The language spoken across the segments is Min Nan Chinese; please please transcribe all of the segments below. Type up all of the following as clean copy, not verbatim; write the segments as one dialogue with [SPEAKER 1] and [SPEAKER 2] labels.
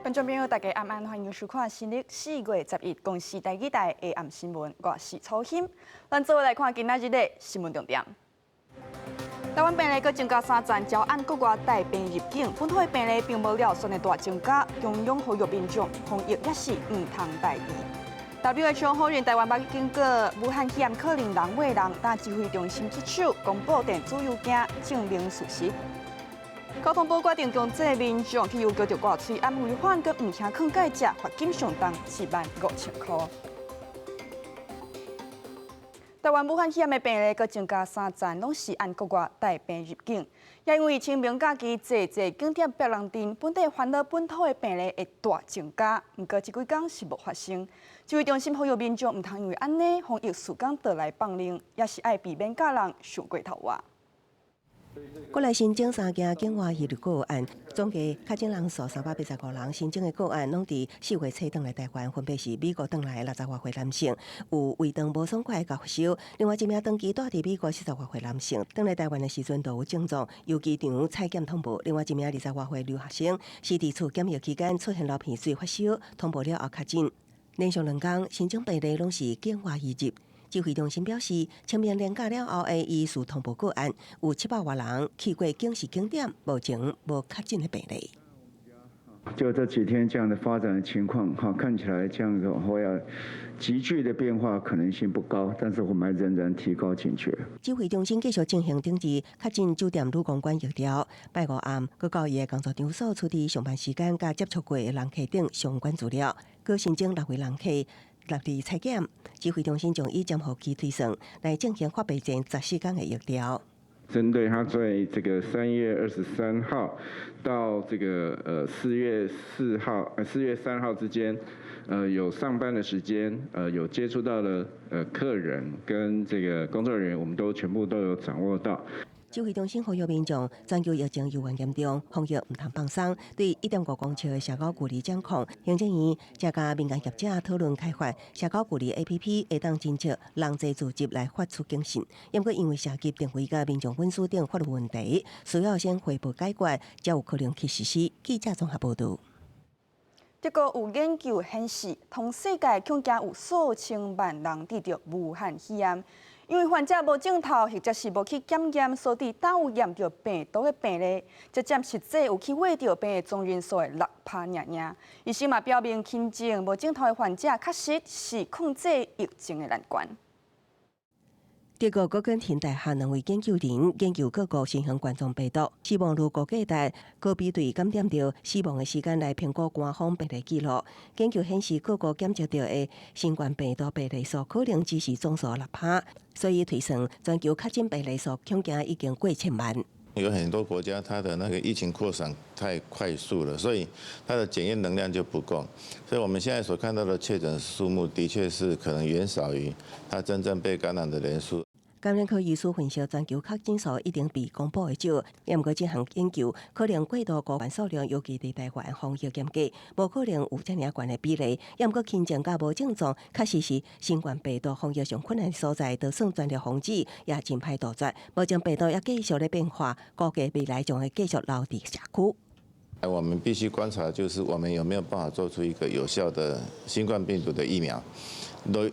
[SPEAKER 1] 觀眾朋友，大家晚安，歡迎收看新曆4月11公視台語台下暗新聞，我是楚欣。咱做伙來看今仔日的新聞重點。台灣病例閣增加三層，交按國外帶病入境，本土的病例並無了算的大增加，中央呼籲民眾防疫也是毋通大意。WHO 否認台灣捌警告武漢肺炎可能人穢人，但指揮中心失守公布電子郵件證明事實。交通部決定強制民眾去郵局掛喙罨違反，閣毋聽勸誡者，罰金上重7萬5千箍。台灣武漢肺炎的病例閣增加三層，攏是按國外帶病入境。也因為清明假期濟濟景點逼人陣，本地煩惱本土的病例會大增加。毋過這幾工是無發生。指揮中心呼籲民眾毋通因為按呢防疫時間倒來放任，也是愛避免佮人傷過頭活。
[SPEAKER 2] 國內新增三件境外移入個案，總計確診人數385人。新增的個案攏佇4月初轉來台灣，分別是美國轉來60外歲男性，有胃腸無爽快佮發燒；另外一名長期蹛佇美國40外歲男性，轉來台灣的時陣就有症狀，由機場採檢通報。另外一名20外歲留學生是佇厝檢疫期間出現流鼻水發燒，通報了後確診。連續兩工新增病例攏是境外移入。指揮中心表示，清明連假了後的疑似通報個案有700外人去過警示景點，目前無確診的病例。
[SPEAKER 3] 就這幾天這樣的發展的情況，哈，看起來這樣子會要急劇的變化可能性不高，但是我們仍然提高警覺。
[SPEAKER 2] 指揮中心繼續進行頂置確診酒店旅公館疫調，拜五暗，閣到伊的工作場所處置上班時間佮接觸過的人客等相關資料，閣新增六位人客納入採檢，指揮中心將以潛伏期推算來進行發病前14天的疫調。
[SPEAKER 4] 針對他在這個3月23號到這個4月4號、4月3號之間，有上班的時間，有接觸到的客人跟這個工作人員，我們都全部都有掌握到。
[SPEAKER 2] 指揮中心呼籲民眾，全球疫情猶原嚴重，防疫毋通放鬆。對1.5公尺的社交距離掌控，行政院正佮民間業者討論開發社交距離 APP，會當偵測人際聚集來發出警訊。毋過因為涉及定位佮民眾隱私等法律問題，需要先匯報解決，才有可能去實施。記者綜合報導。
[SPEAKER 1] 德國有研究顯示，全世界恐驚有數千萬人得著武漢肺炎，因為患者無症頭或者是無去檢驗，所以當有驗著病毒的病例，這佔實際有去穢著病的總人數的6%爾爾。醫生嘛表明，輕症無症頭的患者確實是控制疫情的難關。
[SPEAKER 2] 德國哥根廷大學兩位研究人研究各國新型冠狀病毒死亡率估計值，閣比對感染著死亡的時間來評估官方病例記錄。研究顯示，各國檢測著的新冠病毒病例數可能只是總數6%，所以推算全球確診病例數恐驚已經過千萬。
[SPEAKER 5] 有很多國家，它的那個疫情擴散太快速了，所以它的檢驗能量就不夠。所以我們現在所看到的確診數目，的確是可能遠少於它真正被感染的人數。
[SPEAKER 2] 感染科醫師分析，全球確診數一定比公布的少，毋過這項研究可能過度估算數量，尤其佇台灣防疫嚴格，無可能有遮爾懸的比例。毋過輕症佮無症狀，確實是新冠病毒防疫上困難的所在，就算全力防止，也真歹杜絕。目前病毒也繼續咧變化，估計未來將會繼續留佇社區。
[SPEAKER 5] 我們必須觀察，就是我們有沒有辦法做出一個有效的新冠病毒的疫苗。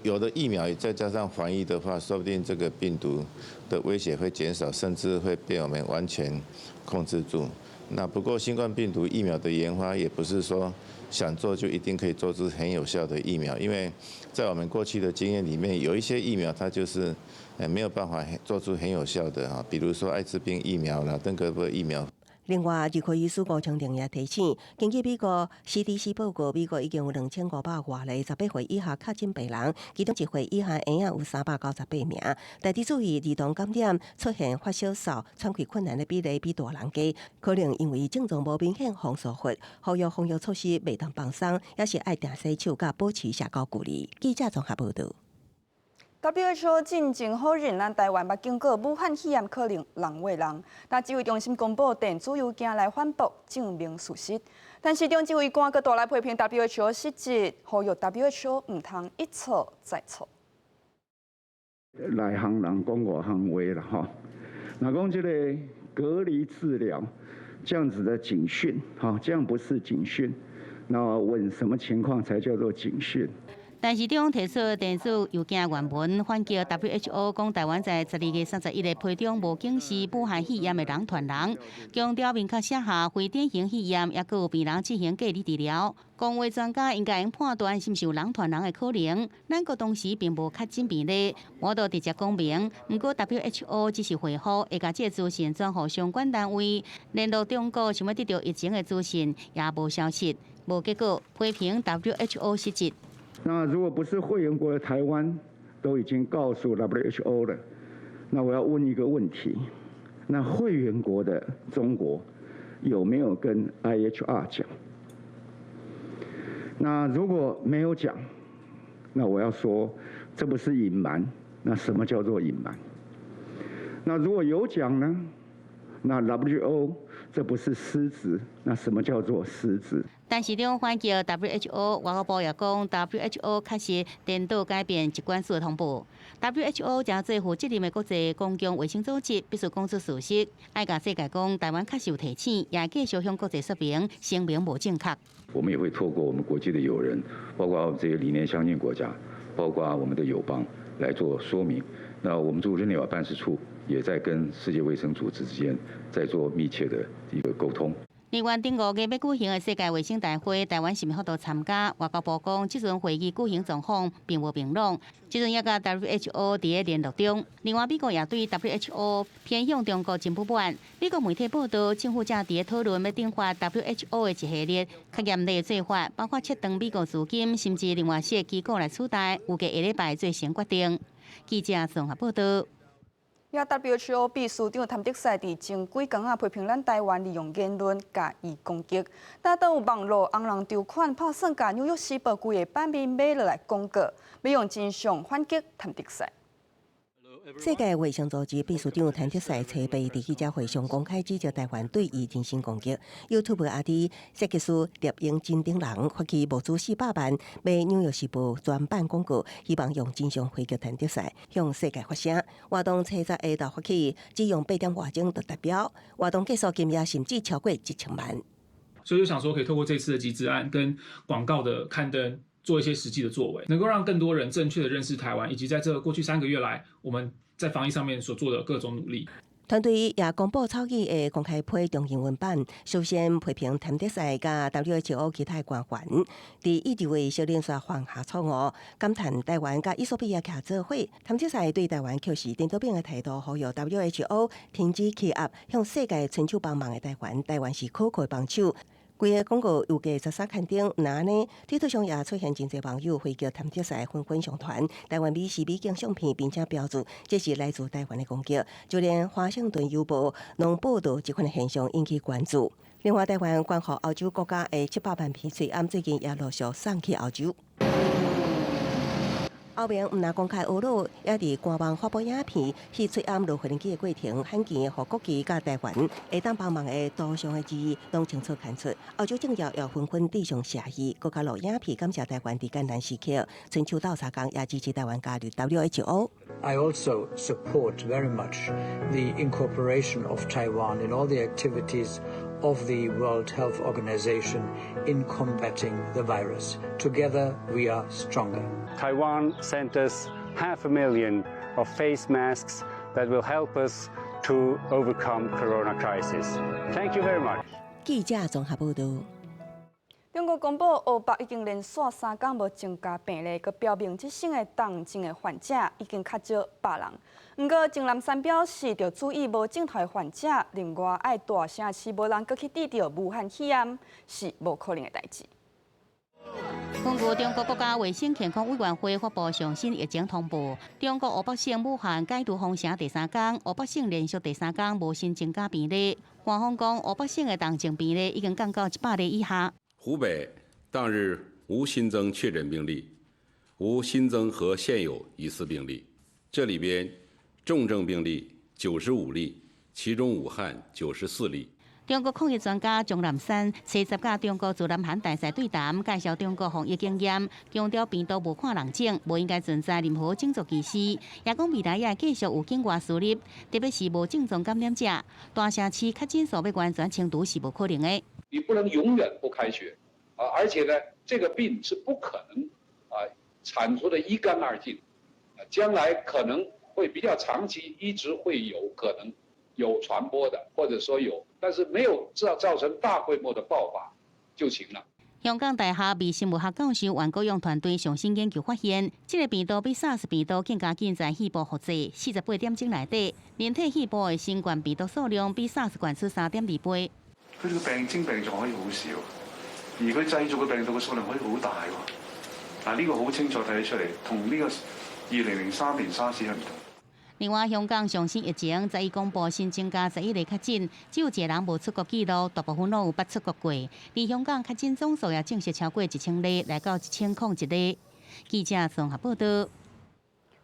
[SPEAKER 5] 有的疫苗再加上防疫的話，說不定這個病毒的威脅會減少，甚至會被我們完全控制住。那不過新冠病毒疫苗的研發也不是說想做就一定可以做出很有效的疫苗，因為在我們過去的經驗裡面，有一些疫苗它就是沒有辦法做出很有效的哈，比如說艾滋病疫苗啦、登革熱疫苗。
[SPEAKER 2] 另外，兒科醫師吳清定也提醒，根據美國 CDC 報告，美國已經有2500外例18歲以下確診病人，其中1歲以下嬰仔有398名。但得注意，兒童感染出現發燒嗽、喘氣困難的比例比大人低，可能因為症狀無明顯，予疏忽，呼籲防疫措施袂當放鬆，也是愛定洗手佮保持社交距離。記者綜合報導。
[SPEAKER 1] WHO 進前否認咱台灣捌警告武漢肺炎可能人穢人，但指揮中心公布電子郵件來反駁證明事實。但是中指揮官閣大力批評 WHO 失職，呼籲 WHO 毋通一錯再錯。
[SPEAKER 3] 內行人講外行話啦，吼。若講這個隔離治療這樣子的警訊，哈，這樣不是警訊，那我問什麼情況才叫做警訊？
[SPEAKER 6] 陳時中提出電子郵件原文，反擊 WHO 講台灣在12月31日批中無警示武漢肺炎的人傳人，強調明確寫下非典型肺炎，抑閣有病人進行隔離治療。公衛專家應該用判斷是毋是有人傳人的可能。咱國當時並無確診病例，無得直接講明。毋過 WHO 只是回覆，會共這個資訊轉予相關單位，聯絡中國想欲得著疫情的資訊，也無消息，無結果，批評 WHO 失職。
[SPEAKER 3] 那如果不是會員國的台灣都已經告訴 WHO 了，那我要問一個問題：那會員國的中國有沒有跟 IHR 講？那如果沒有講，那我要說這不是隱瞞，那什麼叫做隱瞞？那如果有講呢？那 WHO 這不是失職，那什麼叫做失職？
[SPEAKER 6] 陳時中反擊 WHO，外交部也講 WHO 確實顛倒改變疾管署的通報。WHO 這做負責任的國際公共衛生組織，必須講出事實，愛共世界講台灣確實有提醒，也繼續向國際說明聲明無正確。
[SPEAKER 7] 我們也會透過我們國際的友人，包括這些理念相近國家，包括我們的友邦來做說明。那我們駐日內瓦辦事處也在跟世界衛生組織之間在做密切的一個溝通。
[SPEAKER 6] 另外，頂五月欲舉行的世界衛生大會，台灣是毋法度參加？外交部講，這陣會議舉行狀況並無明朗，這陣也佮 WHO 佇咧聯絡中。另外，美國也對 WHO 偏向中國真不滿。美國媒體報道，政府正佇咧討論欲訂發 WHO 的一系列較嚴厲的做法，包括切斷美國資金，甚至另外設機構來取代，預計下禮拜做成決定。記者綜合報道。
[SPEAKER 1] WHO 秘書長譚德塞佇前幾工仔批評咱台灣利用言論共伊攻擊，但都有網路紅人籌款拍算共紐約時報規个版面買落來廣告，欲用真相反擊譚德塞。
[SPEAKER 2] 世界衛生組織秘書長譚德塞初八佇記者會上公開指責台灣對伊人身攻擊。YouTube 阿弟設計師獵鷹真頂人發起募資400萬買紐約時報全版廣告，希望用真相回擊譚德塞，向世界發聲。活動初十下晝發起，只用八點外鐘就達標。活動結束金額甚至超過1000萬。
[SPEAKER 8] 所以就想說，可以透過這次的集資案跟廣告的刊登，做一些實際的作為，能夠讓更多人正確的認識台灣，以及在這過去3個月來，我們在防疫上面所做的各種努力。
[SPEAKER 2] 團隊也公布草擬的公開批中英文版，首先批評譚德塞佮 WHO 其他官員，佇議會小連續犯下錯誤，感嘆台灣佮衣索比亞徛做伙。譚德塞對台灣卻是顛倒變的態度，呼籲 WHO 停止欺壓，向世界伸手幫忙的台灣，台灣是可靠的幫手。規个廣告預計13刊登，那呢，推特上也出現真濟網友回擊譚德塞，紛紛上傳台灣美食美景相片，並且標註這是來自台灣的攻擊。就連華盛頓郵報攏報導這款的現象引起關注。另外，台灣捐予歐洲國家的700萬片喙罨，最近也陸續送去歐洲。歐盟毋但公開呵咾，也佇官網發布影片，翕喙罨落飛機的過程，罕見予國旗佮台灣會當幫忙的圖像的字攏清楚看出。歐洲政要也紛紛致上謝意，閣加錄影片感謝台灣佇艱難時刻，伸手鬥相共，也支持台灣加入 WHO。
[SPEAKER 9] I also support very much the incorporation of Taiwan in all the activities of the World Health Organization in combating the virus. Together we are stronger.
[SPEAKER 10] Taiwan sent us half a million of face masks that will help us to overcome corona crisis. Thank you very much.
[SPEAKER 2] 記者綜合報導。
[SPEAKER 1] 中國公布，湖北已經連續3工無增加病例，閣表明這省的重症的患者已經較少100人。毋過，鍾南山表示，著注意無症狀的患者，另外愛大城市無人閣去得著武漢肺炎，是無可能的代誌。
[SPEAKER 6] 根據中國國家衛生健康委員會發布上新疫情通報，中國湖北省武漢解除封城第三工，湖北省連續第三工無新增加病例。官方講，湖北省的重症病例已經降到100例以下。
[SPEAKER 11] 湖北當日無新增確診病例，無新增和現有疑似病例。這裡邊重症病例95例，其中武漢94例。
[SPEAKER 6] 中國抗疫專家鍾南山初十佮中國駐南韓大使對談，介紹中國防疫經驗，強調病毒無看人種，無應該存在任何種族歧視。也講未來也會繼續有境外輸入，特別是無症狀感染者，大城市確診數欲完全清除是無可能的。
[SPEAKER 12] 你不能永遠不開學，啊，而且呢，這個病是不可能啊鏟除得一乾二淨，啊，將來可能會比較長期，一直會有可能有傳播的，或者說有，但是沒有造成大規模的爆發就行了。
[SPEAKER 6] 香港大學微生物學教授袁國勇團隊上新研究發現，這個病毒比 SARS 病毒更加緊在肺部複製，48點鐘內底，人體肺部的新冠病毒數量比 SARS 懸出3.2倍。
[SPEAKER 13] 佢哋個病徵病狀可以好少，而佢製造嘅病毒嘅數量可以好大喎。嗱，呢個好清楚睇得出嚟，同呢個2003年沙士係唔同。
[SPEAKER 6] 另外，香港上新疫情十一公布新增加11例確診，只有一個人無出國記錄，大部分攏有捌出國過。而香港確診總數也正式超過1000例，來到1001例。記者綜合報道。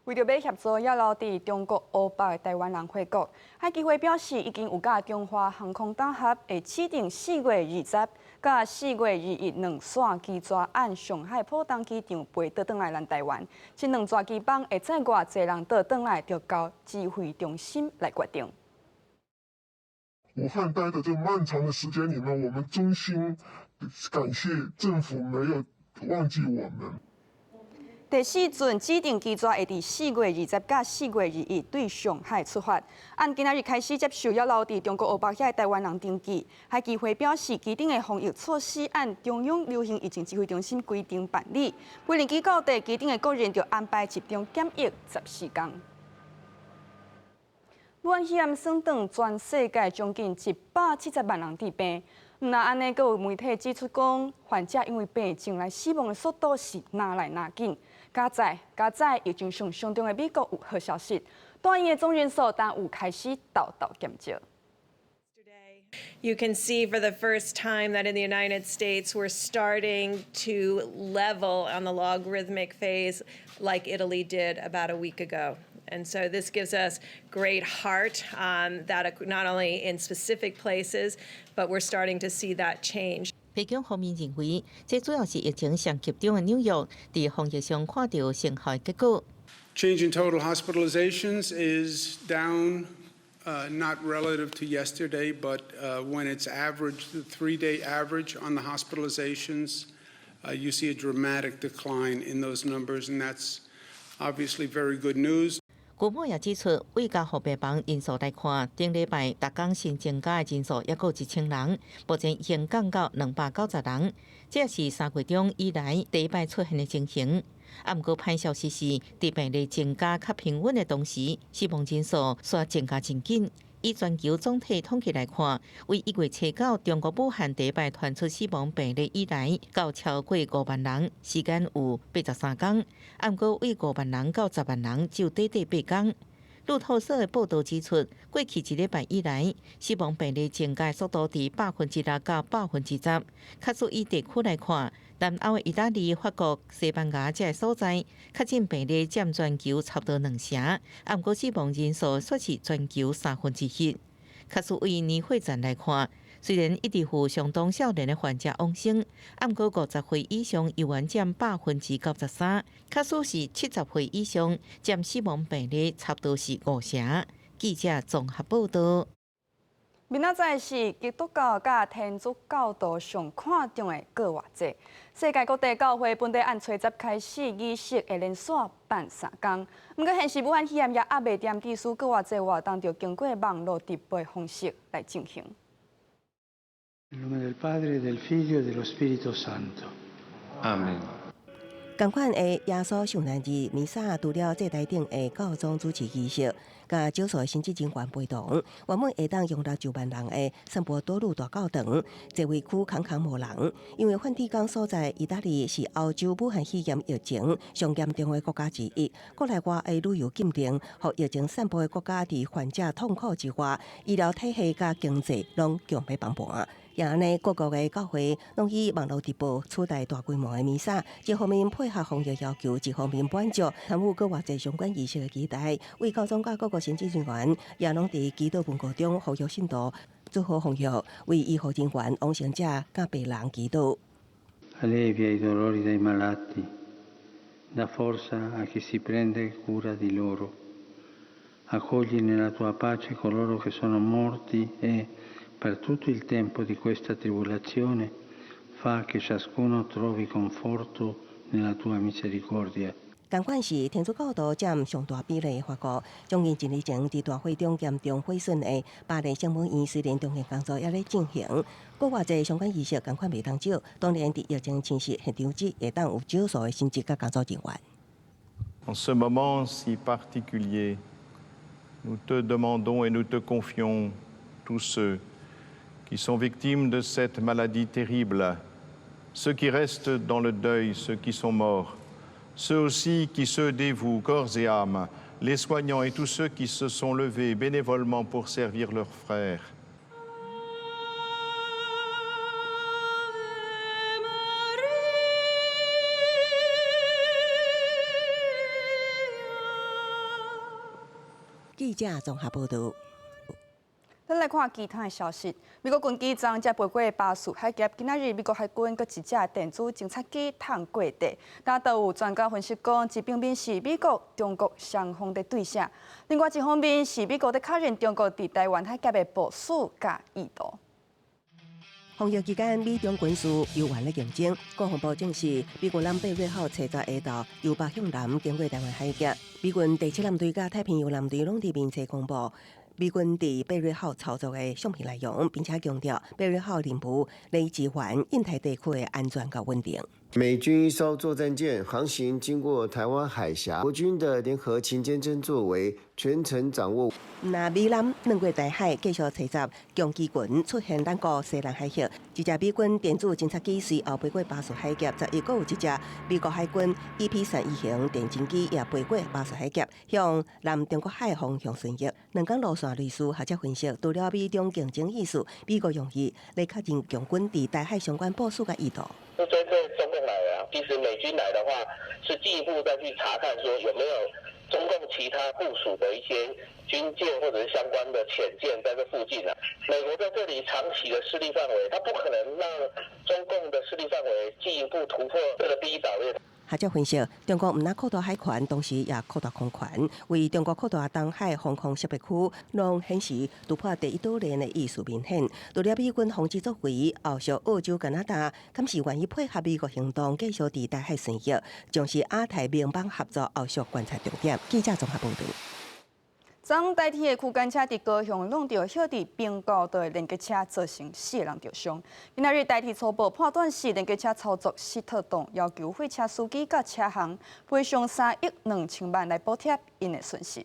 [SPEAKER 1] 為著欲協助猶留佇中國湖北的台灣人回國，海基會表示已經有佮中華航空搭合，會指定4月20佮4月21兩線機逝按上海浦東機場飛倒轉來咱台灣。這兩逝機班會載偌濟人倒轉來，就交指揮中心來決定。
[SPEAKER 14] 武漢待的這漫長的時間裡面，我們衷心感謝政府沒有忘記我們。
[SPEAKER 1] 第四陣指定機逝會佇4月20佮4月21對上海出發。按今仔日開始接受猶留佇中國湖北遐的台灣人登記。海基會表示，機頂的防疫措施按中央流行疫情指揮中心規定辦理。飛行機到達機頂的國人，著安排集中檢疫14天。武漢肺炎算轉全世界將近170萬人致病。毋但按呢，閣有媒體指出講，患者因為病情來死亡的速度是愈來愈緊。佳哉佳哉，疫情上傷重的美國有好消息，住院的總人數但有開始沓沓減少。
[SPEAKER 15] You can see for the first time that in the United States we're starting to level on the logarithmic phase like Italy did about a week ago. And so this gives us great heart that not only in specific places, but we're starting to see that change.
[SPEAKER 16] 白宮方面認為，這主要是疫情上集中的紐約，佇防疫上看著成效結果。
[SPEAKER 17] Change in total hospitalizations is down, not relative to yesterday, but when it's averaged, the 3-day average on the hospitalizations, you see a dramatic decline in those numbers, and that's obviously very good news.
[SPEAKER 16] 古默也指出，對加護病房人數來看，頂禮拜逐工新增加的人數抑閣有1000人，目前已經降到290人，這是3月中以來第一擺出現的情形。啊，毋過歹消息是，佇病例增加較平穩的同時，死亡人數煞增加真緊。以全球總體統計來看，為1月初9中國武漢第一擺傳出死亡病例以來，到超過5萬人，時間有83天。啊，毋過對5萬人到10萬人，只有短短8天。路透社的報導指出，過去一禮拜以來，死亡病例增加速度佇6%到10%。假使以地區來看，南歐的意大利、法國、西班牙這个所在，確診病例佔全球差不多兩成，啊，毋過死亡人數卻是全球1/3。假使以年歲層來看，雖然一直有相當少年的患者往生，啊，毋過50歲以上猶原佔93%，假使是70歲以上，佔死亡病例差不多是五成。記者綜合報導。
[SPEAKER 1] 明仔載是基督教佮天主教徒上看重的復活節，世界各地教會本地按初十開始儀式會連續辦三工。毋過現時武漢肺炎也猶未斷，致使復活節活動著經過網路直播方式來進行。
[SPEAKER 18] In nome del Padre, del Figlio e dello Spirito Santo.
[SPEAKER 4] Amen.
[SPEAKER 2] 仝款的耶穌受難日彌撒，除了祭台頂的教宗主持儀式，佮少數的神職人員陪同，原本會當容納10萬人的聖伯多祿大教堂，座位區空空無人，因為梵蒂岡所在意大利是歐洲武漢肺炎疫情上嚴重的國家之一，國內外的旅遊禁令，予疫情散布的國家佇患者痛苦之外，醫療體系佮經濟攏強欲崩盤。也按呢，各國的教會攏以網路直播取代大規模的彌撒，一方面配合防疫要求，一方面滿足參與復活節相關儀式的期待。為教宗佮各國神職人員也攏佇祈禱文告中呼籲信徒做好防疫，為醫護人員、往生者佮病人祈禱。
[SPEAKER 18] Allevia i dolori dei malati, dà forza a chi si prende cura di loro. Accogli nella tua pace coloro che sono morti e, per tutto il tempo di questa tribolazione, Fa che ciascuno trovi conforto nella tua misericordia.
[SPEAKER 2] 仝款是天主教徒佔上大比例的法國，將近一年前佇大火中嚴重毀損的巴黎聖母院，雖然重建工作猶咧進行，閣偌濟相關儀式仝款袂當少。當然，佇疫情侵襲現場只會當有少數的神職佮工作人員。
[SPEAKER 19] En ce moment si particulier, nous te demandons et nous te confions tous ceux qui sont victimes de cette maladie terrible, ceux qui restent dans le deuil, ceux qui sont morts, ceux aussi qui se dévouent corps et âme, les soignants et tous ceux qui se sont levés bénévolement pour servir leurs frères.
[SPEAKER 2] 記者綜合報導。
[SPEAKER 1] 咱來看其他的消息。美國軍機昨昏才飛過巴士海峽，今仔日美國海軍閣一隻電子偵察機探過地。但都有專家分析講，這明明是美國、中國雙方佇對寫。另外一方面是美國佇確認中國佇臺灣海峽的部署佮意圖。
[SPEAKER 2] 防疫期間，美中軍事猶原咧競爭。國防部證實，美軍艦貝瑞號初十下晝由北向南經過臺灣海峽。美軍第七艦隊佮太平洋艦隊攏佇面冊公布美軍佇貝瑞號操作的相片內容，並且強調貝瑞號任務來支援印太地區的安全佮穩定。
[SPEAKER 20] 美軍一艘作戰艦航行經過臺灣海峽，國軍的聯合勤監偵作為全程掌握。
[SPEAKER 2] 那美艦兩過台海繼續採集強機群出現咱國西南海域，一隻美軍電子偵察機隨後飛過巴士海峽，11閣有一隻美國海軍EP-31型電偵機也飛過巴士海峽，向南中國海方向巡弋。兩工路線類似，學者分析，除了美中競爭意思，美國用意來確認共軍佇台海相關部署佮意圖。
[SPEAKER 21] 是針對中共來的啊，其實美軍來的話，是進一步再去查看說有沒有中共其他部署的一些軍艦或者是相關的潛艦在這附近啊。美國在這裡長期的勢力範圍，它不可能讓中共的勢力範圍進一步突破這個第一島鏈。
[SPEAKER 2] 學者分析，中國毋但擴大海權，同時也擴大空權。為中國擴大東海防空識別區，攏顯示突破第一島鏈的意思明顯。除了美軍防止作為，後續澳洲、加拿大敢是願意配合美國行動，繼續佇台海巡弋，將是亞太盟邦合作後續觀察重點。記者綜合報導。
[SPEAKER 1] 昨昏台鐵的區間車佇高雄挵著歇佇平交道的連結車，造成四个人著傷。今仔日台鐵初步判斷是連結車操作失妥當，要求貨車司機佮車行賠償3億2千萬來補貼𪜶的損失。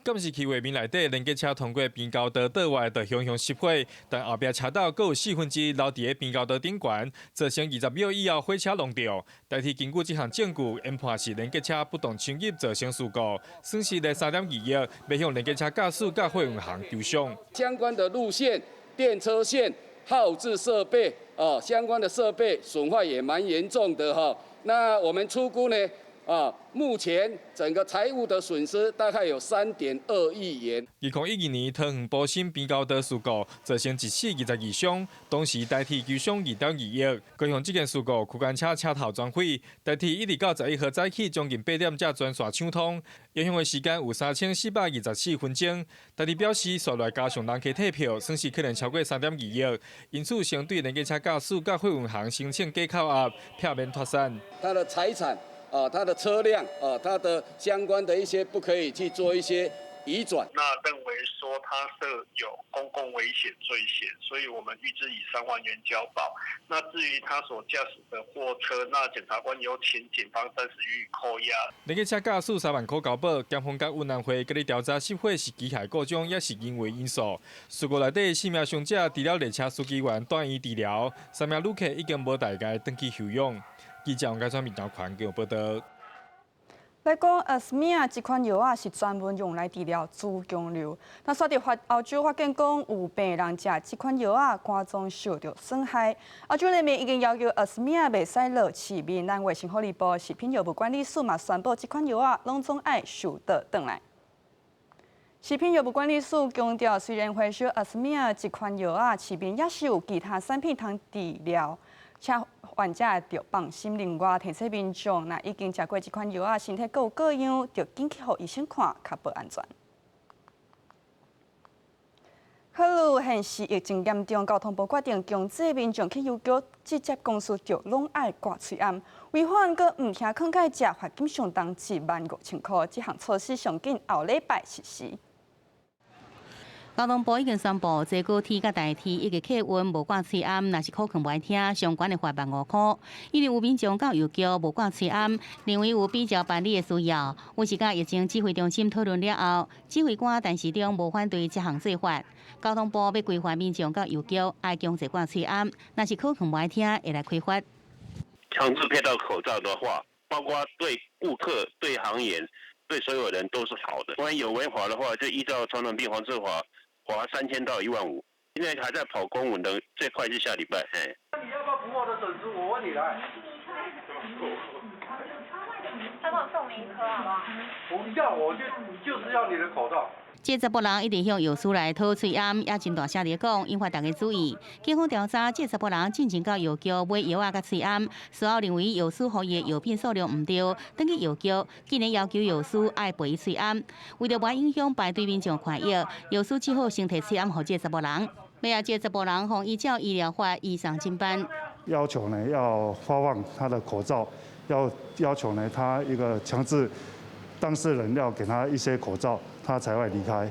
[SPEAKER 22] 監視器畫面內底，連結車通過平交道倒彎就雄雄熄火，但後壁車道閣有1/4留佇咧平交道頂懸，造成20秒以後火車挵著。台鐵根據這項證據，研判是連結車不當衝入造成事故，損失咧3.2億，欲向連結車駕駛佮貨運行求償。
[SPEAKER 23] 相關的路線、電車線、號誌設備哦，相關的設備損壞也蠻嚴重的哈。那我們初估呢？啊，目前整個財務的損失大概有3.2億元。
[SPEAKER 22] 2012年桃園埔心平交道事故造成一死22傷，當時台鐵求償2.2億。高雄這件事故，區間車車頭全毀，台鐵一直到11號早起將近8點才全線暢通，影響的時間有3424分鐘。台鐵表示，紲來加上人客退票，損失可能超過3.2億，因此先對連結車駕駛佮貨運行申請假扣押，避免脫產。
[SPEAKER 23] 他的財產。啊，他的車輛啊，他的相關的一些不可以去做一些移轉。
[SPEAKER 24] 那認為說他設有公共危險罪嫌，所以我們預支以3萬元交保。那至於他所駕駛的貨車，那檢察官有請警方暫時予以扣押。
[SPEAKER 22] 連結車駕駛3萬塊交保，檢方佮運安會閣咧調查失火是機械故障，抑是人為因素。事故內底四名傷者除了列車司機員住院治療，三名旅客已經無代誌轉去休養。記者王家川民調環境報道。
[SPEAKER 1] 來講，阿斯米亞這款藥仔是專門用來治療子宮瘤。那煞佇法歐洲發現講，有病人食這款藥仔，肝臟受著損害。歐洲聯盟已經要求阿斯米亞袂使落市面。咱衛生福利部食品藥物管理署嘛宣布，這款藥仔攏總愛收倒轉來。食品藥物管理署強調，雖然回收阿斯米亞這款藥仔，市面也是有其他產品通治療。請患者著放心。另外，提醒民眾，若已經食過這款藥仔，身體閣有過樣，著緊去予醫生看，較保安全。考慮現時疫情嚴重，交通部決定強制民眾去郵局直接公司就攏愛掛喙罨，違反閣毋聽勸誡者，罰金相當15,000塊。這項措施上緊後禮拜實施。
[SPEAKER 6] 交通部已經宣布，坐高鐵佮台鐵以及客運無掛喙罨，若是口勸無愛聽，上懸會罰15,000塊。因為有民眾到郵局無掛喙罨，認為有比照辦理的需要。有時佮疫情指揮中心討論了後，指揮官陳時中無反對這項做法。交通部欲規範民眾到郵局愛強制掛喙罨，若是口勸無愛聽，會來開罰。
[SPEAKER 21] 強制佩戴口罩的話，包括對顧客、對行員、對所有人都是好的。萬一有違法的話，就依照傳染病防治法。罰3000到15,000，現在還在跑公文的，最快是下禮拜。嘿，
[SPEAKER 3] 那你要不要補我的損失？我問你來。
[SPEAKER 5] 他幫我送你一顆好不好？
[SPEAKER 3] 不要，我就就是要你的口罩。
[SPEAKER 6] 這查埔人一直向藥師來討喙罨，也真大聲咧講，引發大家注意。警方調查，這查埔人進前到藥局買藥仔佮喙罨，事後認為藥師予伊的藥品數量毋對，轉去藥局，竟然要求藥師愛賠伊喙罨。為著無愛影響排隊民眾看藥，藥師只好先提喙罨予這查埔人。尾仔這查埔人予依照醫療法移送偵辦。
[SPEAKER 13] 要求呢要發放他的口罩，要求呢他一個強制當事人要給他一些口罩，他才會離開。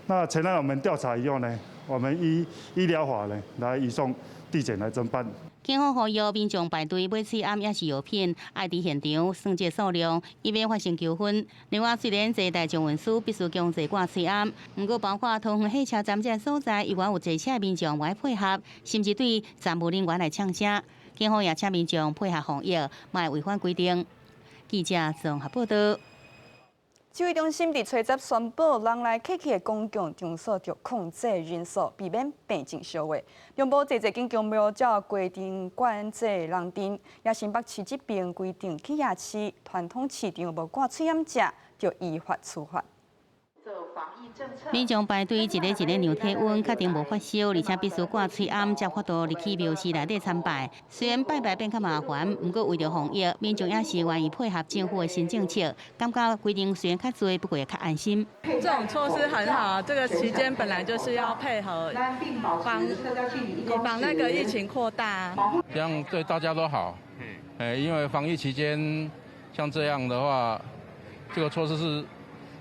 [SPEAKER 13] 那前來我們調查以後呢，我們依醫療法呢來移送地檢來偵辦。
[SPEAKER 6] 警方呼籲民眾排隊買喙罨抑是藥品，愛佇現場算這數量，以免發生糾紛。另外，雖然坐大眾運輸必須強制掛喙罨，毋過包括桃園火車站這所在，依然有坐車民眾無愛配合，甚至對站務人員來嗆聲。警方也請民眾配合防疫，莫違反規定。記者綜合報道。
[SPEAKER 1] 指揮中心佇初十宣布，人來客去的公共場所著控制人數，避免病情相話。中部濟濟間宮廟照規定管制人陣，也新北市這邊規定去夜市、傳統市場無掛喙罨者，著依法處罰。
[SPEAKER 6] 民眾排隊一个一個量體溫，確定無發燒，而且必須掛喙罨，才有法度入去廟寺內底參拜。雖然拜拜變較麻煩，毋過為著防疫，民眾也是願意配合政府的新政策，感覺規定雖然較濟，不過會較安心。
[SPEAKER 7] 這種措施很好，這個期間本來就是要配合防，以防那個疫情擴大。
[SPEAKER 8] 這樣對大家都好。因為防疫期間像這樣的話，這個措施是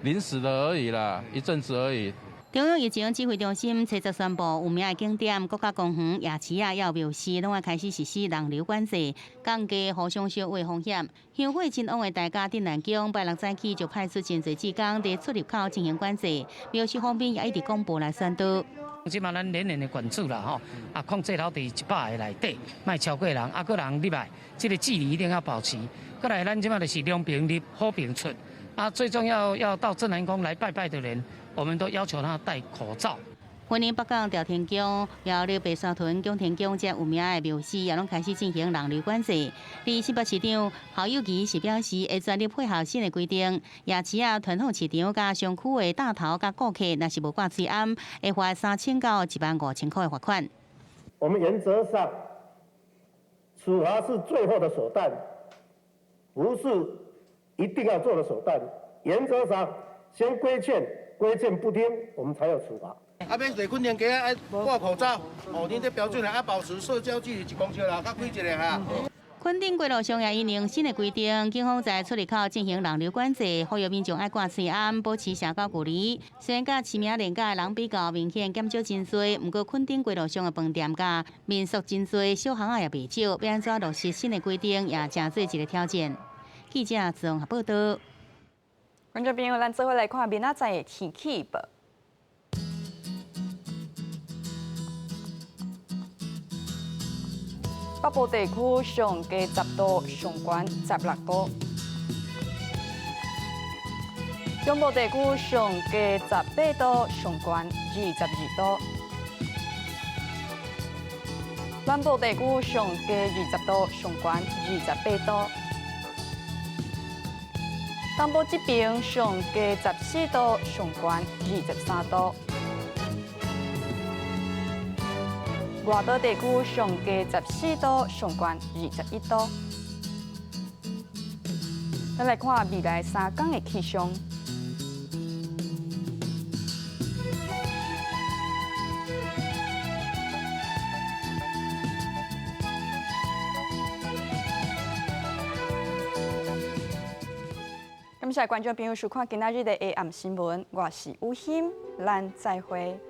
[SPEAKER 8] 臨時的而已啦，一陣子而已。
[SPEAKER 6] 中央疫情指揮中心初十宣布，有名的景點、國家公園、夜市啊，抑有廟寺，攏愛開始實施人流管制，降低互相相話風險。香火真旺的大甲鎮瀾宮，拜六早起就派出真濟志工佇出入口進行管制，廟寺方面也一直廣播來宣導。
[SPEAKER 25] 這馬咱連連的管制啦，吼，啊，控制樓佇100个內底，莫超過人，啊，閣人入來，這個距離一定要保持。閣來，咱這馬就是良平入，好平出。啊，最重要要到鎮瀾宮來拜拜的人，我們都要求他戴口罩。
[SPEAKER 6] 雲林北港朝天宮、苗栗白沙屯蔣天宮這有名的廟寺也攏開始進行人流管制。佇新北市長侯友宜是表示會全力配合新的規定。夜市啊、傳統市場佮商區的擔頭佮顧客，若是無掛喙罨，會罰3000到15,000塊的罰款。
[SPEAKER 26] 我們原則上，處罰是最後的手段，不是一定要做的手段。原則上，先規勸，規勸不聽，我們才有處罰。
[SPEAKER 27] 啊，欲踱墾丁街愛掛口罩，哦，恁這標準啊，保持社交距離一公尺啦，較開一個哈。
[SPEAKER 6] 墾丁街路上也因應新的規定，警方在出入口進行人流管制，呼籲民眾愛掛喙罨，保持社交距離。雖然佮市名連價的人比較明顯減少真濟，毋過墾丁街路上的飯店佮民宿真濟，小巷仔也袂少，欲按怎落實新的規定，也誠濟一个挑戰。記者綜合報道。
[SPEAKER 1] 觀眾朋友，咱做伙來看明仔載的天氣預報。北部地區上低10度，上懸16度；中部地區上低18度，上懸22度；南部地區上低20度，上懸28度；東部這邊上低14度，上懸23度。外島地區上低14度，上懸21度。咱來看未來三天的氣象。謝觀眾朋友收看今仔日的下暗新聞，我是雨欣，咱再會。